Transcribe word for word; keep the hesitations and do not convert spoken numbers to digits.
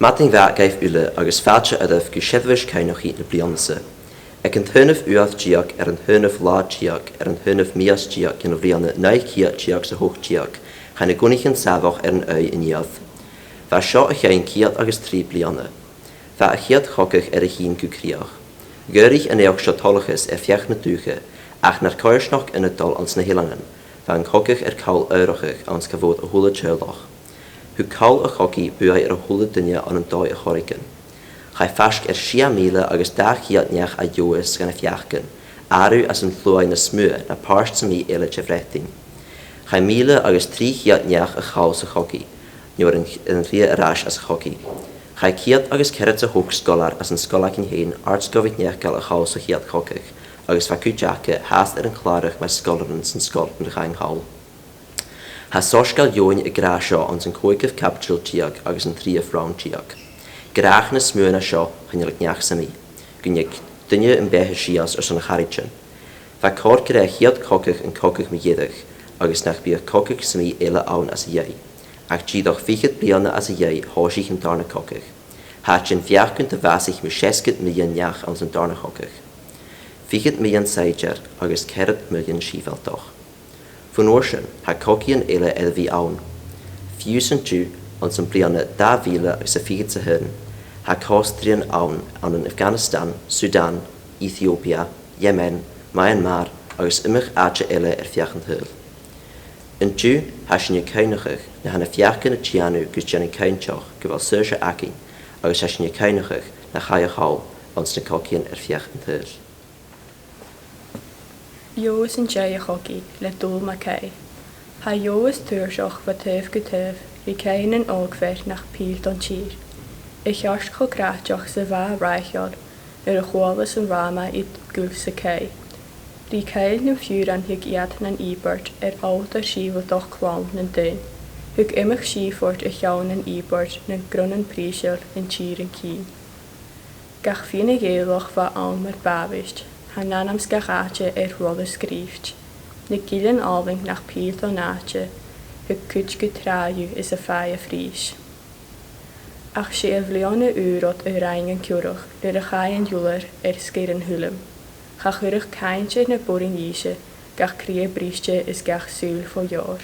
Madainn mhath dhuibh uile agus fàilte oirbh gu seirbheis cuimhneachaidh na bliadhna-sa. Aig an t-aonamh uair deug, air an t-aonamh latha deug, air an t-aonamh mìos deug dhen bhliadhna naoi ceud deug 's a h-ochd deug, chaidh na gunnaichean sàmhach air an aghaidh an iar. Bha seo a' seinn ceud agus trì bliadhna. Bha a' chiad chogadh air a thighinn gu crìoch. Dh'fhairich an naidheachd seo toileachas air feadh na dùthcha, ach nar coimhearsnachd ionadail anns na h-eileanan, bha an cogadh air call adhbharachadh anns gu mòr a h-uile teaghlach. Thug call a' chogaidh buaidh air a h-uile duine ann an dòigh air choreigin. Chaidh faisg air sia mìle agus dà cheud neach à Leòdhas dhan a' pheacan, àireamh às an t-sluagh nas motha na pàirt sam bith eile de Bhreatainn. Chaidh mìle agus trì cheud neach a chall sa chogadh, no air an, air an cridhe air ais às a' chogadh. Chaidh ceud agus ceathrad 's a h-ochd sgoilear às an sgoil againn fhèin, Àrd-sgoil MhicNeacail, a chall sa chiad chogadh, agus bha cuid aca fhathast air an clàradh mar sgoilearan san sgoil nuair a chaidh an call. Tha soisgeul Eòghainn ag ràdh seo anns a' chòigeamh caibideil deug agus an treas rann deug. Gu robh nas motha na seo, chan eil aig neach sam bith, gun deach duine am beatha sìos airson a charaidean. Bha còir gur e a' chiad chogadh an cogadh mu dheireadh, agus nach biodh cogadh sam bith eile ann às a dhèidh. Ach dìreach fichead bliadhna às a dhèidh thòisich an dàrna cogadh. Tha iad sin a' feuchainn gun do bhàsaich mu seasgad millean neach anns an dàrna chogadh. Fichead millean saighdear agus ceathrad millean sìobhaltach. Bhon uair sin, tha cogaidhean eile air a bhith ann. Fiù 's an-diugh, anns a' bhliadhna dà mhìle agus a fichead 's a h-aon, tha còmhstri ann, ann an Afghanistan, Sudan, Ethiopia, Yemen, Myanmar agus iomadh àite eile air feadh an t-saoghail. An-diugh, tha sinn a' cuimhneachadh na tha na feachdan a' dèanamh gus dèanamh cinnteach gu bheil saorsa againn, agus tha sinn a' cuimhneachadh na chaidh a chall anns na cogaidhean air feadh an t-saoghail. Leòdhas an dèidh a' chogaidh le Dòmhnall Mac Aoidh. Tha Leòdhas tuairsich bho thaobh gu taobh ri caitheamh nan ògmhor nach pìle don tìr. A cheart cho cruaidh 's a bha Raghnall nuair a chualas an ràma i gu sa chaidh. Ri caill nam fiùran thug iad nan ìobairt air altair sìobhaltachd chlann nan daoine. Thug iomadh sìophort a cheann nan ìobairt nan grunnan prìseil an tìr an cinn. Gach fianna Ghàidhealach bha ann mar bhàbhaist, tha an ainm 's gach àite air rola sgrìobhte. Na gillean àlainn nach pìle don àite, thug cuid gu tràithe is a' fàidh a phrìs. Ach 's e a' bhliadhna ùr ud a rinn an ciorrach nuair a chaidh an iolaire air sgìre an Uilm. Cha chuireadh cainntean na boireannaich, gach cridhe briste is gach sùil fo dheòir.